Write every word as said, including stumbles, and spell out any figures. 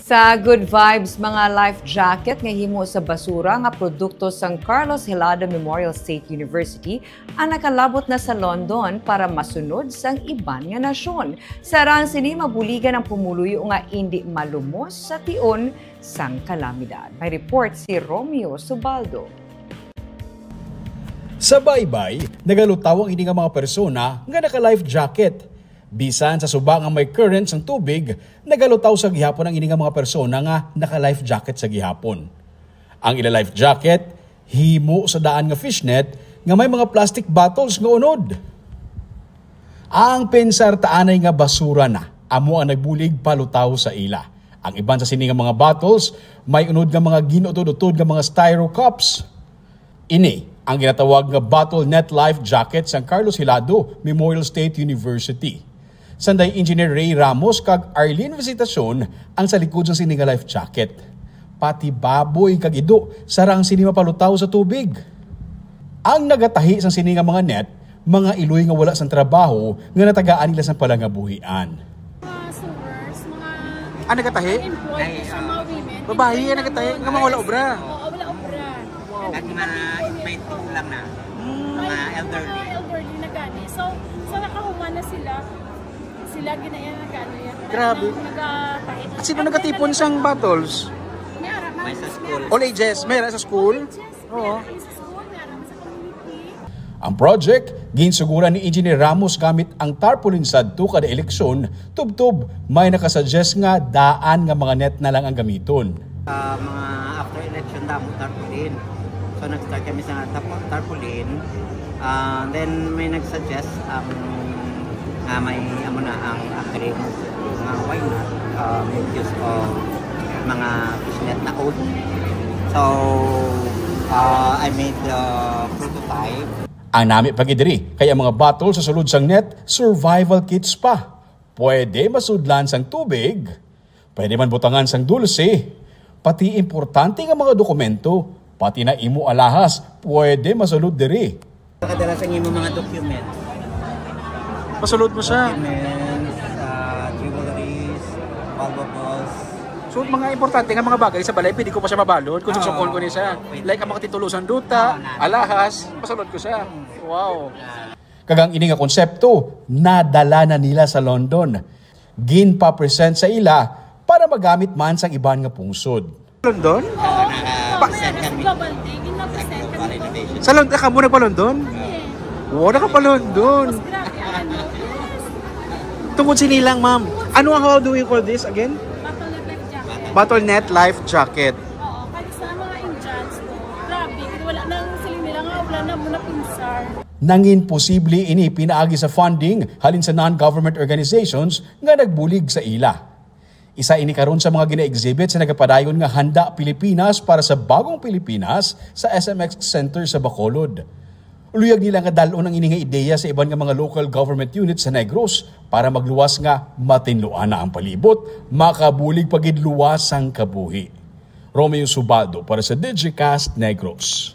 Sa Good Vibes, mga life jacket nga himo sa basura nga produkto sang Carlos Helado Memorial State University ang nakalabot na sa London para masunod sang iban nga nasyon. Sarang sini, mabuligan ang pumuluyo nga indi malumos sa tion sang kalamidad. May report si Romeo Subaldo. Sa baybay, nagalutaw ang ini nga mga persona nga naka-life jacket. Bisan sa suba nga may current sang tubig, nagalutaw sa gihapon ang ini nga mga persona nga naka-life jacket sa gihapon. Ang ila life jacket himo sa daan nga fishnet nga may mga plastic bottles nga unod. Ang pensar ta anay nga basura na amo ang nagbulig palutaw sa ila. Ang iban sa sini nga mga bottles may unod nga mga ginutod-utod nga mga styro cups. Ini ang ginatawag nga bottle net life jacket sang Carlos Hilado Memorial State University. Sanday Engineer Ray Ramos kag Arlene Visitacion ang sa likod sang sini nga life jacket. Pati baboy kag ido sarang sini mapalutaw sa tubig. Ang nagatahi sang sini nga mga net, mga iloy nga wala sang trabaho nga natagaan nila sang palangabuhian. Mga sewers, mga Ah, nagatahi? employed sa mga women. Babayi ang nagatahi nga mga wala obra. Oo, wala obra. Kag mga may tigulang na, mga elderly. Mga elderly na gani. So, sa nakahuman na sila, sila ginaya na gani. Grabe. Nagatahi. At sino nagatipon sang bottles? May ara man. May sa school. All ages, may ra sa school? Yes, Oo. may ara sa school, may ara sa community. Ang project, ginsuguran ni Engineer Ramos gamit ang tarpaulin sadto kada eleksyon, tubtob may nakasuggest nga daan nga mga net na lang ang gamiton. Sa mga after election damo tarpaulin. So nag-start kami sa tarp- tarpaulin. Ah, then may nag-suggest ang ah, may amo na ang acrylic nga why not um, use of mga fishnet na old. So uh, I made the prototype. Ang nami pa gid diri kay ang mga bottle sa sulod sang net survival kits pa. Pwede masudlan sang tubig, pwede man butangan sang dulce, pati importante nga mga dokumento, pati na imo alahas, pwede masulod diri. Kadala sa imo mga document. Pasulod mo siya. Documents, uh, jewelries, valuables. So, mga importante nga mga bagay sa balay, pwede ko pa siya mabalod kung suksukon ko ni siya. Like ang mga titulo sang duta, alahas, pasulod ko siya. Wow. Kag ang ini nga konsepto, nadala na nila sa London. Ginpa-present sa ila para magamit man sang iban nga pungsod. London? May ara sa Global Day, ginapresent kami. Sa London, kamo nagpa-London? Wow, nakapa-London. Grabe ang ano. Yes. Tungkol sini lang, ma'am. Ano ang, how do we call this again? Bottle na life jacket. Bottle net life jacket. Oo, kahit sa mga Indians to. Grabe, wala nang siling nila nga wala na muna pinsar. Nangin posible ini pinaagi sa funding halin sa non-government organizations nga nagbulig sa ila. Isa ini karon sa mga gina-exhibit sa nagapadayon nga Handa Pilipinas para sa Bagong Pilipinas sa S M X Center sa Bacolod. Luyag nila nga dal-on ang ini nga ideya sa iban nga mga local government units sa Negros para magluwas nga matinluan na ang palibot, makabulig pa gid luwas ang kabuhi. Romeo Subaldo para sa Digicast Negros.